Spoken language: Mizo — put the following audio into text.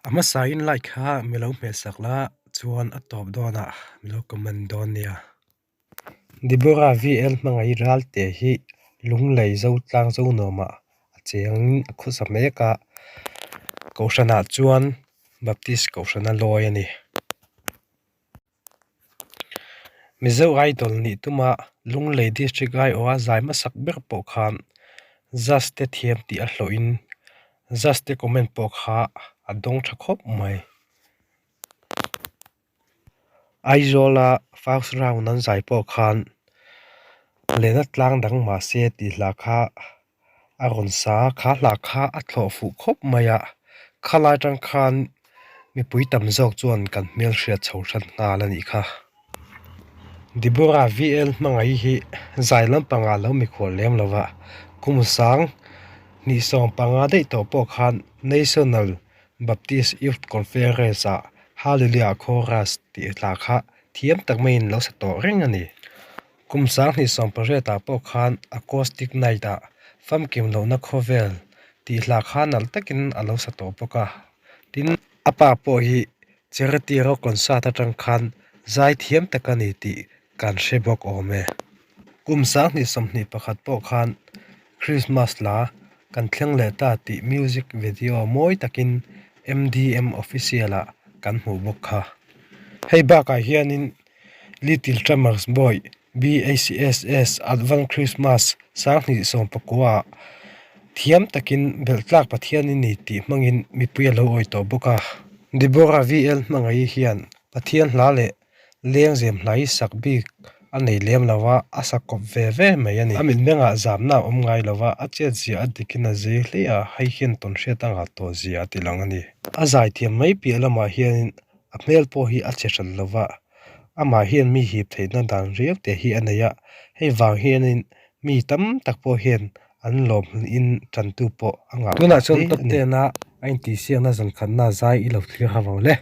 A hmasain like kha mi lo hmehsak la chuan a tawp dawnah mi lo comment dawn nia. Deborah VL hmangaih Ralte hi Lunglei Zotlang Zonuamah a chengin a khawsa mek a, Kohhranah chuan Baptist Kohhrana lawi a ni. Mizo Idol nih tuma Lunglei District aiawha zai hmasak ber pawh khan Judge te thiam tih a hlawhin Judge te comment pawh kha a dawng tha khawp mai. Aizawla first round an zai pawh khan lehna tlang dang mahse tih hla kha a rawn sa a, kha hla kha a thlawh fuh khawp mai a, khalai atang khan mipui tam zawk chuan kan hmelhriat chho hran nghal a nih kha. Deborah VL hmangaih hi zai lampangah lo mikhual lem lo va, kum sang hnih 15 daih tawh pawh khan National Baptist Youth Conference ah Hallelujah Chorus tih hla kha thiam tak maiin lo sa tawh reng a ni. Kum 2018 ah pawh khan Acoustic Night ah famkim lohna khawvel tih hla kha nalh takin a lo sa tawh bawk a. Tin, a pa pawh hi Charity Rock Concert atang khan zai thiam tak a ni tih kan hre bawk awm e. Kum 2021 pawh khan Christmas hla kan thleng leh ta tih music video mawi takin MDM Official ah kan hmuh bawk kha. Hei bakah hianin Little Drummers Boy, BHSS, Advent Christmas 2019 ah thiam takin belhtlak Pathian i ni tih hmangin mipui a lo awi tawh bawk a. Deborah VL hmangaih hian Pathian hla leh lengzem hla hi sak bik a nei lem lo a, a sa kawp ve ve mai a ni. A mitmengah zamna a awm ngai lo va, a chetzia a dikin a zei hle a, hei hian tawnhriat a ngah tawh zia a ti lang a ni. A zaithiam mai piah lamah hianin A hmel pawh hi a che hran lo va, amah hian mi hip theihna dan riau te hi a nei a, hei vang hianin mi tam tak pawh hian an lawm in tantu pawh a ngah phah hle a ni. Tunah chuan top ten a a intihsiakna zankhatna zai i lo thlir ha vang le.